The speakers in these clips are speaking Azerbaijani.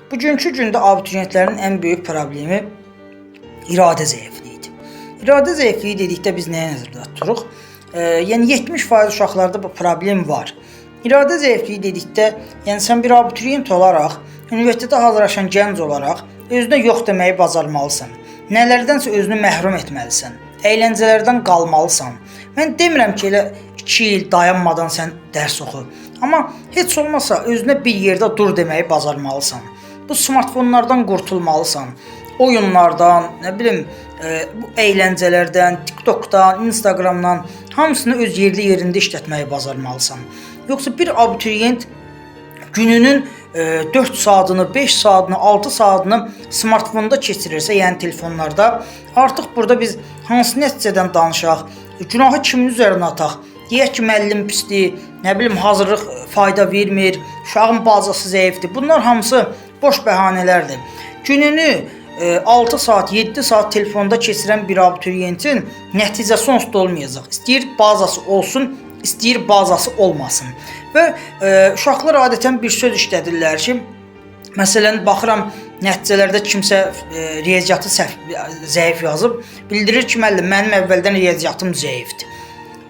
Bugünkü gündə abituriyentlərin ən böyük problemi iradə zəifliyidir. İradə zəifliyi dedikdə biz nəyə nəzərdə tuturuq? Yəni 70% uşaqlarda bu problem var. İradə zəifliyi dedikdə, yəni sən bir abituriyent olaraq, universitetə hazırlaşan gənc olaraq özünə yox deməyi bacarmalısan. Nələrdənsə özünü məhrum etməlisən. Əyləncələrdən qalmalısan. Mən demirəm ki, elə 2 il dayanmadan sən dərs oxu. Amma heç olmasa özünə bir yerdə dur deməyi bacarmalısan. Bu smartfonlardan qurtulmalısan. Oyunlardan, nə bilim, bu əyləncələrdən, TikTokdan, Instagramdan hamısını öz yerli yerində işlətməyi bacarmalısan. Yoxsa bir abituriyent gününün 4 saatını, 5 saatını, 6 saatını smartfonda keçirirsə, yəni telefonlarda, artıq burada biz hansı nəticədən danışaq, günahı kimin üzərinə ataq? Deyək ki, müəllim pisdir, nə bilim, hazırlıq fayda vermir, uşağın bazası zəifdir. Bunlar hamısı boş bəhanələrdir. Gününü 6 saat, 7 saat telefonda keçirən bir abituriyentin nəticəsi onsuz da olmayacaq. İstəyir bazası olsun, istəyir bazası olmasın. Və uşaqlar adətən bir söz işlədirlər ki, məsələn baxıram nəticələrdə kimsə riyaziyyatı səhv zəif yazıb, bildirir ki, müəllim mənim əvvəldən riyaziyyatım zəifdir.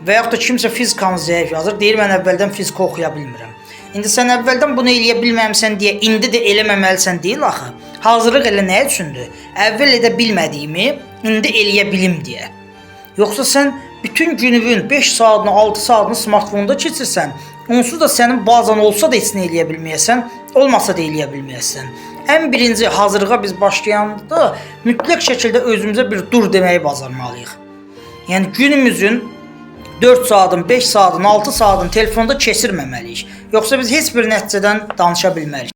Və yaxud da kimsə fizikanı zəif yazır, deyir mən əvvəldən fizika oxuya bilmirəm. İndi sən əvvəldən bunu eləyə bilməmisən deyə indi də eləməməlisən deyil axı. Hazırlıq elə nə üçündür? Əvvəl edə bilmədiyimi indi eləyə bilim deyə. Yoxsa sən bütün gününün 5 saatını, 6 saatını smartfonda keçirsən, onsuz da sənin bazan olsa da heç nə eləyə bilməyəsən, olmasa da eləyə bilməyəsən. Ən birinci hazırlığa biz başlayanda mütləq şəkildə özümüzə bir dur deməyi bacarmalıyıq. Yəni günümüzün 4 saatın, 5 saatın, 6 saatın telefonda keçirməməliyik. Yoxsa biz heç bir nəticədən danışa bilmərik.